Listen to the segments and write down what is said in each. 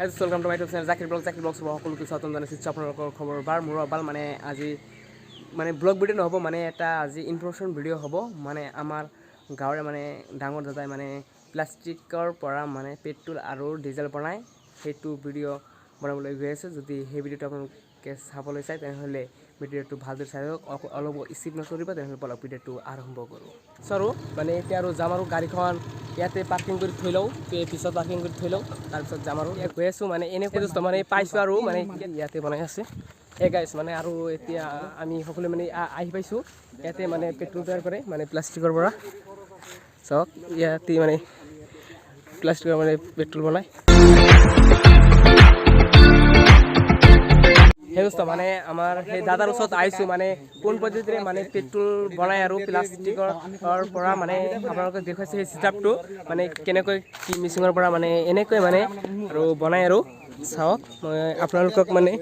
Welcome to my YouTube channel Zakir blog. Zakir blog সকলোকে স্বাগতম জনাইছোঁ। আপোনালোকৰ খবৰ বাৰ মোৰো ভাল। মানে আজি মানে ব্লগ ভিডিঅ' নহ'ব, মানে এটা আজি ইনফৰমেশ্যন ভিডিঅ' হ'ব। মানে আমাৰ গাঁৱৰে মানে ডাঙৰ দাদাই মানে প্লাষ্টিকৰ পৰা মানে পেট্ৰল আৰু ডিজেল বনায়, সেইটো ভিডিঅ' বনাবলৈ গৈ আছে। যদি সেই ভিডিঅ'টো আপোনালোকে চাবলৈ চায়, তেনেহ'লে ভিডিঅ'টো ভালদৰে চাই থাকক, অলপ স্কিপ নকৰিব। তেনেহ'লে বলক, ভিডিঅ'টো আৰম্ভ কৰোঁ। চ' আৰু মানে এতিয়া আৰু যাম আৰু গাড়ীখন ইয়াতে পাৰ্কিং কৰি থৈ লওঁ, পিছত পাৰ্কিং কৰি থৈ লওঁ, তাৰপিছত যাম। আৰু ইয়াত গৈ আছোঁ, মানে এনেকৈ দোস্ত মানে পাইছোঁ আৰু মানে ইয়াতে বনাই আছে। এই গাইছ, মানে আৰু এতিয়া আমি সকলোৱে মানে আহি পাইছোঁ। ইয়াতে মানে পেট্ৰল তৈয়াৰ কৰে মানে প্লাষ্টিকৰ পৰা। চাওক, ইয়াতে মানে প্লাষ্টিকৰ মানে পেট্ৰল বনায়। সেই দোস্ত, মানে আমাৰ সেই দাদাৰ ওচৰত আহিছোঁ, মানে কোন পদ্ধতিৰে মানে পেট্ৰল বনায় আৰু প্লাষ্টিকৰ পৰা, মানে আপোনালোকে দেখুৱাইছে সেই ষ্টাফটো, মানে কেনেকৈ কি মেচিনৰ পৰা মানে এনেকৈ মানে আৰু বনায়। আৰু চাওক, মই আপোনালোকক মানে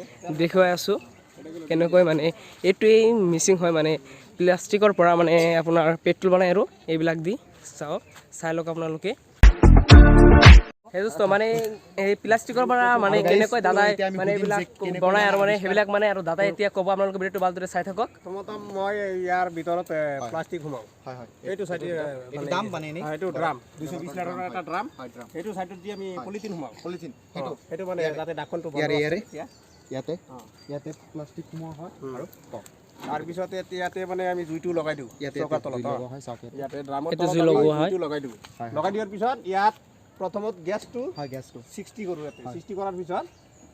দেখুৱাই আছোঁ কেনেকৈ মানে এইটোৱেই মিচিং হয়, মানে প্লাষ্টিকৰ পৰা মানে আপোনাৰ পেট্ৰল বনায় আৰু এইবিলাক দি। চাওক, চাই লওক আপোনালোকে। সেই দোস্ত, মানে এই প্লাষ্টিকৰ পৰা মানে কেনেকৈ দাদাই এতিয়া আমি মানে সুধিম এইবিলাক যে কেনেকৈ বনায় আৰু মানে সেইবিলাক মানে আৰু দাদাই এতিয়া ক'ব। আপোনালোকে ভিডিঅ'টো ভালদৰে চাই থাকক। প্ৰথমতে মই ইয়াৰ ভিতৰত প্লাষ্টিক সোমাওঁ। হয় হয় এইটো চাইডে। এইটো ড্ৰাম মানে এনেই? এইটো ড্ৰাম, 220 লিটাৰৰ এটা ড্ৰাম। হয়, ড্ৰাম। সেইটো চাইডত দি আমি পলিথিন সোমাওঁ। পলিথিন সেইটো। সেইটো মানে যাতে ঢাকনটো বন্ধ ইয়াৰে আছে ইয়াৰে এতিয়া। ইয়াতে ইয়াতে প্লাষ্টিক সোমোৱা হয় আৰু কওক। তাৰপিছত ইয়াতে মানে আমি জুইটো লগাই দিওঁ। ইয়াতে চৌকাৰ ইয়াতে তলত। জুই লগোৱা হয়, চাওক ইয়াতে। ইয়াতে ড্ৰামৰ ইয়াতে তলত জুই আমি লগোৱা হয়। জুইটো লগাই দিওঁ। হয়। লগাই দিয়াৰ পিছত ইয়াত প্ৰথমত গেছটো হয়, গেছটো সৃষ্টি কৰোঁ। ইয়াতে সৃষ্টি কৰাৰ পিছত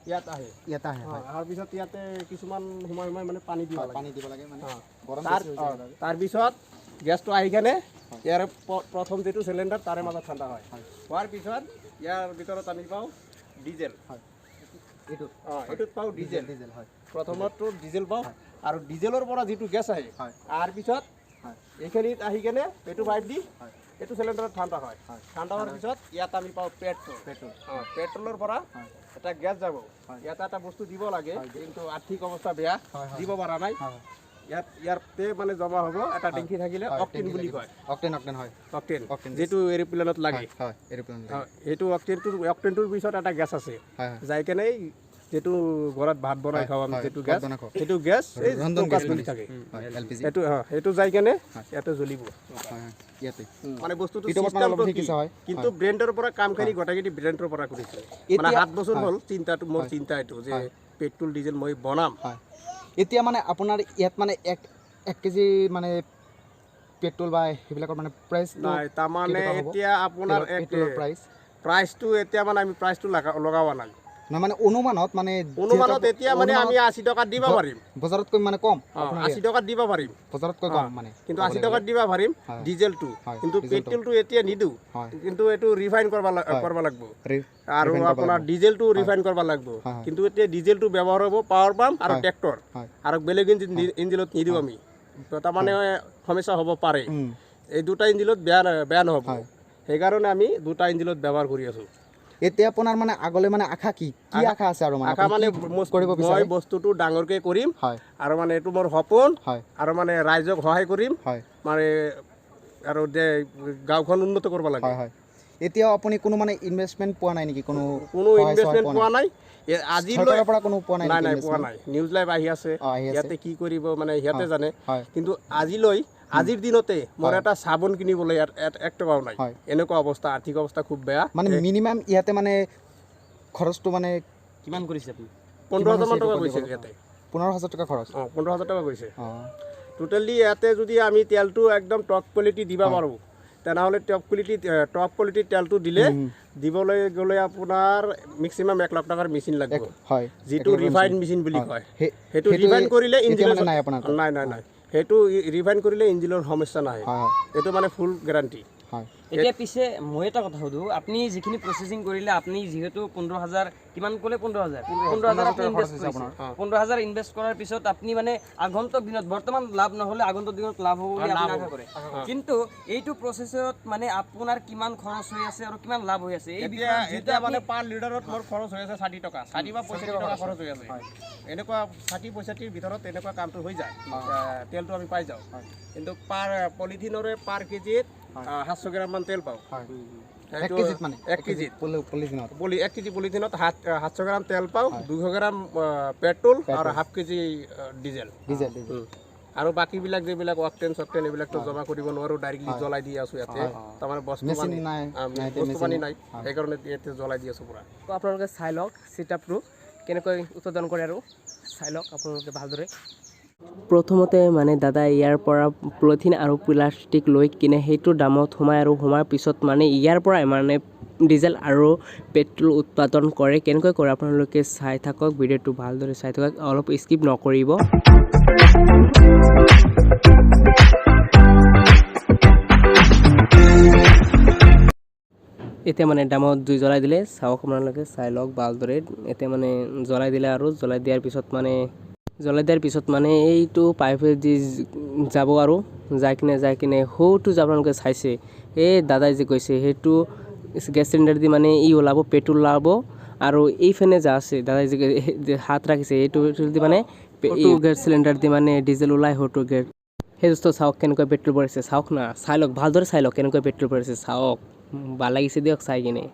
ইয়াত আহে। ইয়াতে আহে। হয়। অহাৰ পিছত ইয়াতে কিছুমান সোমাই সোমাই মানে পানী দিব লাগে। পানী দিব লাগে, মানে গৰম তাৰ বেছি হৈ যায় বাবে। তাৰপিছত গেছটো আহি কেনে ইয়াৰ প্ৰথম যিটো চিলিণ্ডাৰ, তাৰে মাজত ঠাণ্ডা হয়। হোৱাৰ পিছত ইয়াৰ ভিতৰত আমি পাওঁ ডিজেল। হয়, এইটো। অঁ, এইটোত পাওঁ ডিজেল। ডিজেল, হয়। প্ৰথমতো ডিজেল পাওঁ আৰু ডিজেলৰ পৰা যিটো গেছ আহে, তাৰ পিছত এইখিনিত আহি কেনে এইটো পাইপ দি এইটো চিলিণ্ডাৰত ঠাণ্ডা হয়। ঠাণ্ডা হোৱাৰ পিছত ইয়াত আমি পাওঁ পেট্ৰল। পেট্ৰল। অঁ, পেট্ৰলৰ পৰা এটা গেছ যাব। ইয়াত এটা বস্তু দিব লাগে, কিন্তু আৰ্থিক অৱস্থা বেয়া, হয়, হয়। দিব পৰা নাই। হয় হয় ইয়াত ইয়াতে মানে জমা হ'ব। এটা টেংকি থাকিলে অক্টেন টেংকি বুলি লাগিব। কয়। অক্টেন, অক্টেন, হয়। অক্টেন। অক্টেন। যিটো এৰোপ্লেনত লাগে। হয়, এৰোপ্লেন। অঁ, সেইটো অক্টেনটোৰ পিছত এটা গেছ আছে। হয় হয় যাই কেনে এই যিটো ঘৰত ভাত বনাই খাওঁ আমি, যিটো ভাত গেছ, বনাই খাওঁ। সেইটো গেছ এই ৰন্ধন চৌকাত গেছ জ্বলি মানে। থাকে। হয়, এলপিজি। সেইটো, অঁ, সেইটো যাই কেনে ইয়াতে জ্বলিব। হয় হয় ইয়াতে। মানে বস্তুটো এইটো ওপৰত মানে অলপ চিষ্টেমটো কি? শিকিছে, হয়। কিন্তু ব্ৰেণ্ডৰ পৰা কামখিনি গোটেইখিনি ব্ৰেণ্ডৰ পৰা কৰিছে। মানে 7 বছৰ হ'ল চিন্তাটো, মোৰ চিন্তা এইটো যে পেট্ৰল ডিজেল মই বনাম। হয়, এতিয়া মানে আপোনাৰ ইয়াত মানে এক এক কেজি মানে পেট্ৰল বা সেইবিলাকৰ মানে প্ৰাইচটো নাই, তাৰমানে কেইটকা হ'ব? এতিয়া আপোনাৰ এক পেট্ৰলৰ প্ৰাইচ। প্ৰাইচটো এতিয়া মানে আমি প্ৰাইচটো লগাব নাই। নহয়, মানে অনুমানত মানে। অনুমানত যিহেতু এতিয়া মানে আমি অনুমানত 80 টকাত দিব পাৰিম। বজাৰতকৈ মানে কম অঁ, আপোনাৰ 80 টকাত দিব পাৰিম। বজাৰতকৈ কম মানে কিন্তু ক'বলৈ 80 গ'লে। টকাত দিব পাৰিম ডিজেলটো। কিন্তু ডিজেলটো। পেট্ৰলটো এতিয়া নিদিওঁ। কিন্তু এইটো ৰিফাইন কৰিব লাগিব আৰু ৰিফাইন কৰিব আপোনাৰ লাগিব। ডিজেলটো ৰিফাইন কৰিব লাগিব। হয়, হয়। কিন্তু এতিয়া ডিজেলটো ব্যৱহাৰ হ'ব পাৱাৰ পাম্প আৰু ট্ৰেক্টৰ আৰু বেলেগ ইঞ্জিনত নিদিওঁ আমি। তো তাৰমানে সমস্যা হ'ব পাৰে। এই দুটা ইঞ্জিনত বেয়া নহ'ব, সেইকাৰণে আমি দুটা ইঞ্জিনত ব্যৱহাৰ কৰি আছোঁ। এতিয়া আপোনাৰ মানে আগলৈ মানে আশা কি কি আশা আছে আৰু মানে আশা আপুনি মানে কি কৰিব মই বিচাৰে? বস্তুটো ডাঙৰকৈ কৰিম আৰু মানে এইটো মোৰ সপোন আৰু মানে ৰাইজক সহায় কৰিম। মানে আৰু যে গাঁওখন উন্নত কৰিব লাগে। হয় হয় এতিয়াও আপুনি কোনো মানে ইনভেষ্টমেণ্ট পোৱা নাই নেকি? কোনো কোনো সহায় চহায় ইনভেষ্টমেণ্ট পোৱা নাই আজিলৈ। চৰকাৰৰ পৰা কোনো পোৱা নাই নাই। নেকি নাই, পোৱা investment? নাই। নিউজ লাইভ আহি আছে। অঁ, আহি আছে। ইয়াতে কি কৰিব মানে সিহঁতে জানে। কিন্তু আজিলৈ আজিৰ দিনতে মোৰ এটা চাবোন কিনিবলৈ ইয়াত 1 টকাও নাই। এনেকুৱা অৱস্থা, আৰ্থিক অৱস্থা খুব বেয়া। মানে মিনিমাম ইয়াতে মানে খৰচটো মানে কিমান কৰিছে আপুনি? 15,000 মান হৈছে টকা এইটো গৈছে কৈ ইয়াতে। 15,000 টকা খৰচ? অঁ, 15,000 টকা গৈছে। টোটেলি ইয়াতে যদি আমি তেলটো একদম টপ কোৱালিটি দিব পাৰোঁ, তেনেহ'লে টপ কোৱালিটিৰ তেলটো দিলে দিবলৈ গ'লে আপোনাৰ মেক্সিমাম 1 লাখ টকাৰ মেচিন লাগিব। যিটো 1 লাখ ৰিফাইন মেচিন। মেচিন বুলি কয়। সেইটো সেইটো ৰিফাইন কৰিলে এতিয়া ইঞ্জিনৰ মানে নাই আপোনাৰ তাত? নাই নাই নাই সেইটো ৰিফাইন কৰিলে ইঞ্জিনৰ সমস্যা নাহে। হয় হয় এইটো মানে ফুল গেৰাণ্টি। এতিয়া পিছে মই এটা কথা সোধোঁ, আপুনি যিখিনি প্ৰচেছিং কৰিলে, আপুনি যিহেতু 15,000, কিমান ক'লে, 15,000, 15,000 আপুনি টকা খৰচ ইনভেষ্ট হৈছে কৰিছে। আপোনাৰ। 15,000 ইনভেষ্ট কৰাৰ পিছত আপুনি মানে আগন্তুক দিনত, বৰ্তমান লাভ নহ'লে আগন্তুক দিনত লাভ হ'ব বুলি আপুনি আশা কৰে। কিন্তু এইটো প্ৰচেছত মানে আপোনাৰ কিমান খৰচ হৈ আছে আৰু কিমান লাভ হৈ আছে, এই এতিয়া বিষয়ত যিহেতু এতিয়া মানে আপুনি পাৰ লিটাৰত মোৰ খৰচ হৈ আছে 60 টকা, 60 বা 65 টকা খৰচ হৈ আছে। এনেকুৱা 60-65ৰ ভিতৰত তেনেকুৱা কামটো হৈ যায়, তেলটো আমি পাই যাওঁ। কিন্তু পাৰ পলিথিনৰে পাৰ কেজিত 700 গ্ৰামমান তেল পাওঁ। এক সেইটো কেজিত মানে এক কেজিত পলিথিনত 1 কেজি পলিথিনত 700 গ্ৰাম তেল পাওঁ, 200 গ্ৰাম পেট্ৰল আৰু half KG diesel. Diesel, diesel. আৰু বাকীবিলাক যিবিলাক অকটেন চকটেন, এইবিলাকতো জমা কৰিব নোৱাৰোঁ, ডাইৰেক্টলি জ্বলাই দি আছোঁ ইয়াতে। তাৰমানে বস্তু মেচিন পানী নাই, নাই এতিয়া বস্তু মেচিন পানী নাই, সেইকাৰণে ইয়াতে জ্বলাই দি আছোঁ পূৰা। তো আপোনালোকে চাই লওক ছেটআপটো কেনেকৈ উৎপাদন কৰে আৰু চাই লওক আপোনালোকে ভালদৰে। প্ৰথমতে মানে দাদা ইয়াৰ পৰা পলিথিন আৰু প্লাষ্টিক লৈ কিনে সেইটো দামত সোমায় আৰু সোমাৰ পিছত মানে ইয়াৰ পৰাই মানে ডিজেল আৰু পেট্ৰল উৎপাদন কৰে। কেনেকৈ কৰে আপোনালোকে চাই থাকক, ভিডিঅ'টো ভালদৰে চাই থাকক, অলপ স্কিপ নকৰিব। এতিয়া মানে ড্ৰামত জুই জ্বলাই দিলে, চাওক আপোনালোকে, চাই লওক ভালদৰে। এতিয়া মানে জ্বলাই দিলে আৰু জ্বলাই দিয়াৰ পিছত মানে এইটো পাইপেদি যাব আৰু যাই কিনে সৌটো যে আপোনালোকে চাইছে, এই দাদাই যে কৈছে, সেইটো গেছ চিলিণ্ডাৰ দি মানে ই ওলাব, পেট্ৰল ওলাব। আৰু এইফালে যা আছে, দাদাই যে হাত ৰাখিছে, এইটো দি মানে এইটো গেছ চিলিণ্ডাৰ দি মানে ডিজেল ওলাই সৌটো গেছ। সেই দোস্ত, চাওক কেনেকৈ পেট্ৰল পৰিছে, চাওক না, চাই লওক, ভালদৰে চাই লওক কেনেকৈ পেট্ৰল পৰিছে, চাওক। ভাল লাগিছে দিয়ক চাই কিনে।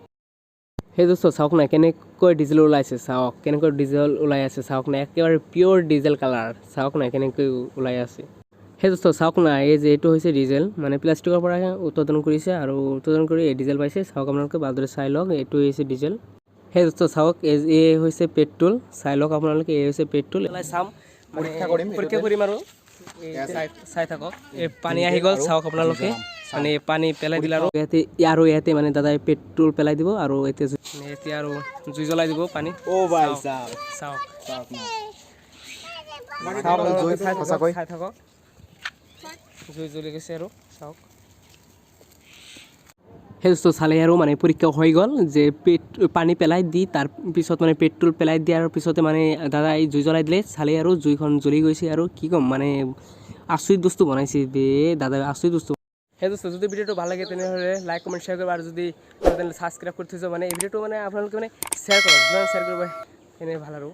সেই দোস্ত, চাওক না কেনেকৈ ডিজেল ওলাইছে, চাওক কেনেকৈ ডিজেল ওলাই আছে, চাওক না, একেবাৰে পিয়'ৰ ডিজেল কালাৰ, চাওক না কেনেকৈ ওলাই আছে। সেই দোস্ত, চাওক না, এই যে এইটো হৈছে ডিজেল, মানে প্লাষ্টিকৰ পৰা উৎপাদন কৰিছে আৰু উৎপাদন কৰি এই ডিজেল পাইছে। চাওক আপোনালোকে, ভালদৰে চাই লওক, এইটো হৈছে ডিজেল। সেই দোস্ত, চাওক, এই এই হৈছে পেট্ৰল, চাই লওক আপোনালোকে, এই হৈছে পেট্ৰল। চাম মানে পৰীক্ষা কৰিম। পৰীক্ষা কৰিম আৰু এই চাই থাকক। এই পানী আহি গ'ল, চাওক আপোনালোকে, মানে পানী পেলাই দিলে আৰু ইয়াতে মানে দাদাই পেট্ৰল পেলাই দিব আৰু এতিয়া মানে এতিয়া আৰু জুই জ্বলাই দিব পানী। অ' ভাই চাওক। চাওক। চাওক না, চাওক জুই। চাই থাকক। সঁচাকৈ। চাই থাকক, জুই জ্বলি গৈছে আৰু চাওক। সেই দোস্ত, চালে আৰু মানে পৰীক্ষা হৈ গ'ল যে পানী পেলাই দি তাৰ পিছত মানে পেট্ৰল পেলাই দিয়াৰ পিছতে মানে দাদাই জুই জ্বলাই দিলে, চালে আৰু জুইখন জ্বলি গৈছে। আৰু কি ক'ম, মানে আচৰিত বস্তু বনাইছে বে দাদাই, আচৰিত বস্তু। সেই দোস্ত, যদি ভিডিঅ'টো ভাল লাগে তেনেহ'লে লাইক, কমেণ্ট, শ্বেয়াৰ কৰিব আৰু যদি তেনেহ'লে ছাবস্ক্ৰাইব কৰি থৈছোঁ। মানে এই ভিডিঅ'টো মানে আপোনালোকে মানে শ্বেয়াৰ কৰক, যিমান শ্বেয়াৰ কৰিব সেনে ভাল আৰু।